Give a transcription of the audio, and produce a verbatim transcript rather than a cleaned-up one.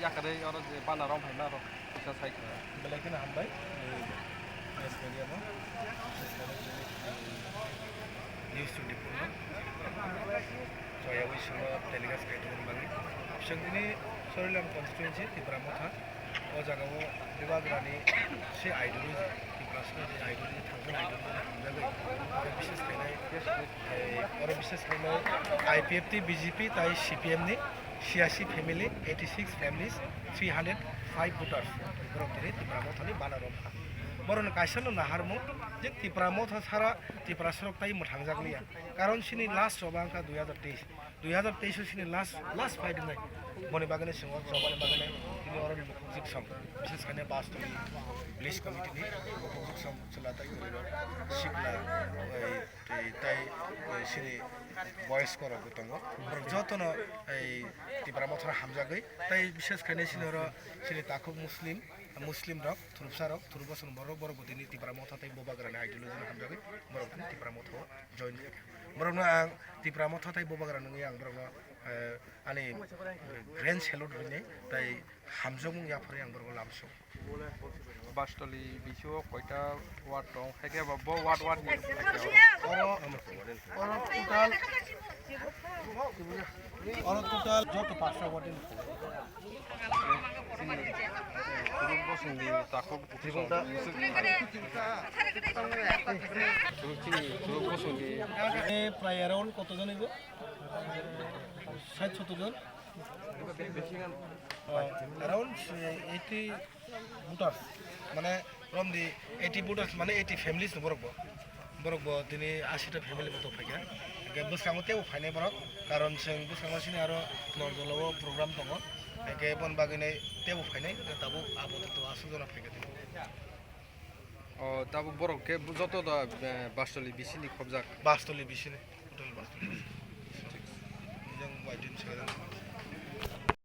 Yakarwi oro je bana rom phaima rok kisa sai kha. Belai kheno hambai, eh, press media no, press media ni, eh, news twenty-four no. Joya wi simo telecast khai tongmani bagwi. Chwng tini Sorilam constituency Tipra Motha. O jaga o Bubagrani se ideology, Tiprasni je ideology, thangmani ideology hamjagwi. Oro bises khainai, eh, oro bises khainai I P F T, B J P tai C P M ni siyasi family, eighty six families, three hundred five voters. Borok tini Tipra Mothani bana rok kha. Borokni kaisa no naharmung je Tipra Motha sara Tiprasrok tai mwthangjakliya. Karon chini last choba wngkha dui hazar teis. Dui hazar teis o chini last, last fight wngnai. Boni bagwino chwng o chobani bagwino tini oroni bukhuk jwk song, bises khainai Bastoli village committee ni bukhuk jwk song chwla tai kwrwi rok sikla, ei, tei, tei, ei, chini boyos korok bo tongo. Borok jotono ei Tipra Mothano hamjagwi, tei bises khainai chini oro chini takhuk Muslim, Muslim rok, thurupsa rok, thurupsa borok, borok bo tini Tipra Motha tei Bubagrani ideology no hamjagwi borok tini Tipra Motha o join wngya kha. Borokno ang Tipra Motha tei Bubagra nungwi ang borokno, eh, ani grand salute rwini tei hamjakmung yapharwi ang borokno lamsio. Bastoli bisio koita ward tong, haikhe bo, bo ward ward ni. Oro, oro total, oro total joto pasta ward ni. Chini, eh, Turuk bosongni takhuk. Turuk chini, Turuk bosongni. Eh, prai around koto jon ibo? Sait sotto jon? Oh, around, eh, eighty voters. Mane, from the eighty voters, mane eighty families no borok bo. Borok bo tini ashi ta family bo tong phaikha. Hingke bwskango teibo phainai borok. Karon chwng bwskango chini aro Nordolo o program tongo. Hingke bon bagwino teibo phainai. Tabuk apato to aswk jona phaikha tini. O, tabuk borok khe joto da, eh, Bastoli bisini khobjak. Bastoli bisini. Total Bastoli bisini. Yang waitin sekarang.